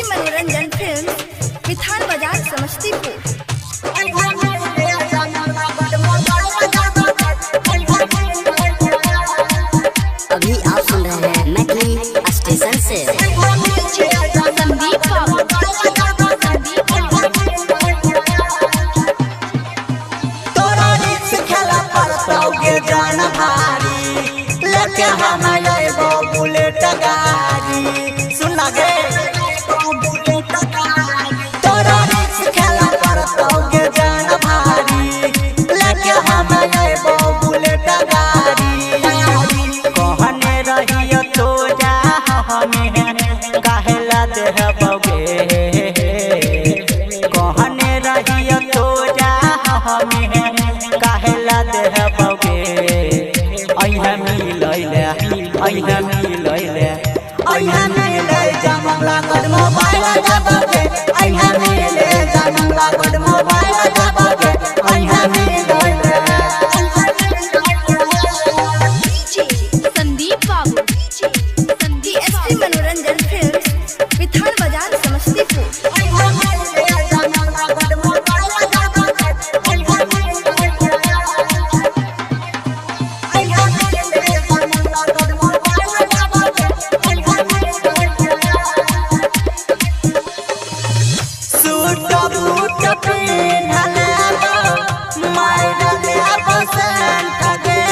DSP मनोरंजन film, Mithan बाजार, समस्तीपुर। अभी आप सुन रहे हैं मैथिली स्टेशन से। संदीप बाबू, संदीप बाबू। तोरा रिक्स खेला पड़तौगे जान भारी, लेके हम अयबो बुलेट गाड़ी। सुन लगे तोरा रिक्स खेला पड़तौगे जान भारी, लेके हम अयबो बुलेट गाड़ी। कहने रहियो तोरा हमें काहेला देहबोगे, कहने रहियो तोरा हमें काहेला देहबोगे। अइहे मिलैले, अइहे मिलैले, अइहे मिलै जानम लागल मोबाइल दबागे। अइहे मिलै जानम लागल मोबाइल दबागे। अइहे मिलैले। संदीप बाबू, डीएसपी मनोरंजन फिल्म, मिथान बाजार, समस्तीपुर। सूट बूट पिन्हले मारले बसंत गे,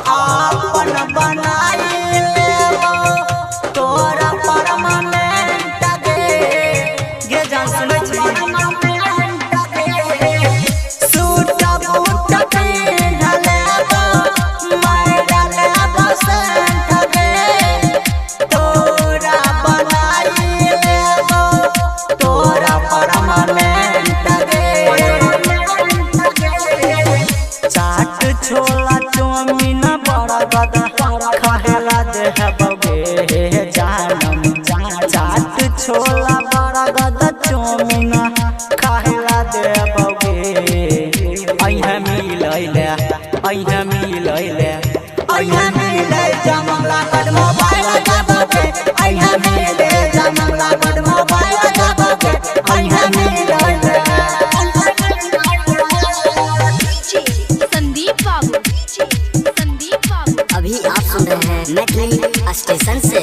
आपन बनाई लेबो तोरा परमानेंट गे। गे जान सुनै छी। सूट बूट पिन्हले मारले बसंत गे, तोरा बनाई लेबो तोरा परमानेंट गे। चाट छोला चौमिन बड़ा गदा खाहेला देहबोगे जानम। चाट छोला बड़ा गदा चौमिन खाहेला देहबोगे। अइहे मिलैले, अइहे मिलैले, अइहे मिलै जानम लागल मोबाइल दबागे। अइहे मिलै जानम लागल मोबाइल दबागे। अइहे मिलैले। संदीप बाबू, संदीप बाबू। अभी आप सुन रहे हैं मैथिली स्टेशन से।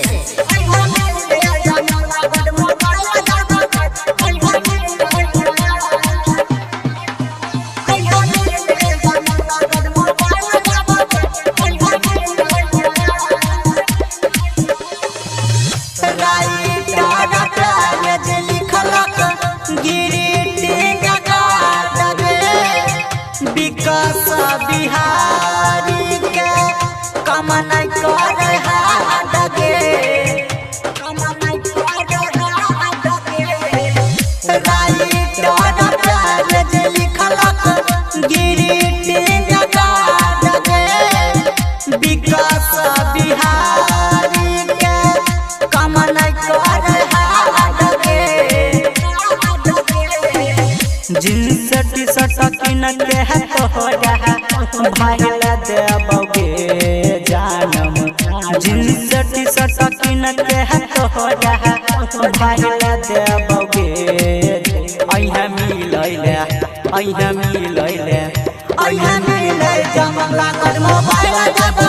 विकास बिहारी के कमन कर हाथ गे, राइटर प्यार जे लिखलक ग्रीटिंग कार्ड गे। विकास बिहारी के कमन कर हाथ गे। जींस टी शर्ट किन के है तोरा भाईला देबोगे जानम। जींस टी शर्ट किन के है तोरा भाईला देबोगे। अइहे मिलैले, अइहे मिलैले, अइहे मिलै जानम लागल मोबाइल दबागे।